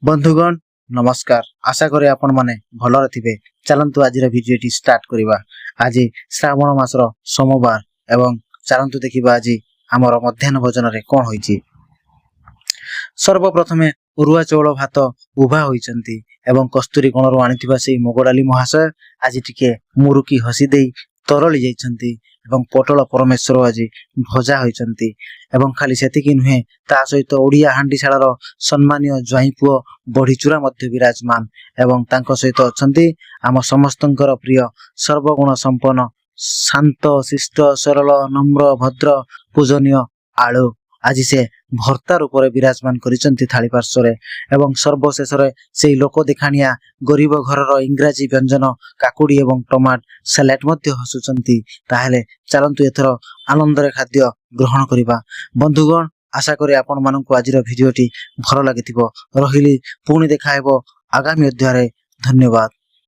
ବନ୍ଧୁଗଣ, ନମସ୍କାର। ଆଶା କରେ ଆପଣମାନେ ଭଲରେ ଥିବେ। ଚାଲନ୍ତୁ, ଆଜିର ଭିଡ଼ିଓଟି ଷ୍ଟାର୍ଟ କରିବା। ଆଜି ଶ୍ରାବଣ ମାସର ସୋମବାର ଏବଂ ଚାଲନ୍ତୁ ଦେଖିବା ଆଜି ଆମର ମଧ୍ୟାହ୍ନ ଭୋଜନରେ କ'ଣ ହୋଇଛି। ସର୍ବପ୍ରଥମେ ଅରୁଆ ଚାଉଳ ଭାତ ଉଭା ହୋଇଛନ୍ତି ଏବଂ କସ୍ତୁରୀ କୋଣରୁ ଆଣିଥିବା ସେଇ ମୁଗ ଡାଲି ମହାଶୟ ଆଜି ଟିକେ ମୁରୁକି ହସି ଦେଇ ତରଳି ଯାଇଛନ୍ତି ଏବଂ ପୋଟଳ ପରମେଶ୍ୱର ଆଜି ଭଜା ହୋଇଛନ୍ତି। ଏବଂ ଖାଲି ସେତିକି ନୁହେଁ, ତା ସହିତ ଓଡ଼ିଆ ହାଣ୍ଡିଶାଳର ସମ୍ମାନୀୟ ଜ୍ୱାଇଁ ପୁଅ ବଢ଼ିଚୁରା ମଧ୍ୟ ବିରାଜମାନ ଏବଂ ତାଙ୍କ ସହିତ ଅଛନ୍ତି ଆମ ସମସ୍ତଙ୍କର ପ୍ରିୟ, ସର୍ବଗୁଣ ସମ୍ପନ୍ନ, ଶାନ୍ତ, ଶିଷ୍ଟ, ସରଳ, ନମ୍ର, ଭଦ୍ର, ପୂଜନୀୟ ଆଳୁ। ଆଜି ସେ ଭର୍ତ୍ତା ରୂପରେ ବିରାଜମାନ କରିଛନ୍ତି ଥାଳି ପାର୍ଶ୍ୱରେ। ଏବଂ ସର୍ବଶେଷରେ ସେଇ ଲୋକ ଦେଖାଣିଆ ଗରିବ ଘରର ଇଂରାଜୀ ବ୍ୟଞ୍ଜନ କାକୁଡ଼ି ଏବଂ ଟମାଟ ସାଲାଡ ମଧ୍ୟ ହସୁଛନ୍ତି। ତାହେଲେ ଚାଲନ୍ତୁ, ଏଥର ଆନନ୍ଦରେ ଖାଦ୍ୟ ଗ୍ରହଣ କରିବା। ବନ୍ଧୁଗଣ, ଆଶା କରେ ଆପଣମାନଙ୍କୁ ଆଜିର ଭିଡ଼ିଓଟି ଭଲ ଲାଗିଥିବ। ରହିଲି, ପୁଣି ଦେଖା ହେବ ଆଗାମୀ ଅଧ୍ୟାୟରେ। ଧନ୍ୟବାଦ।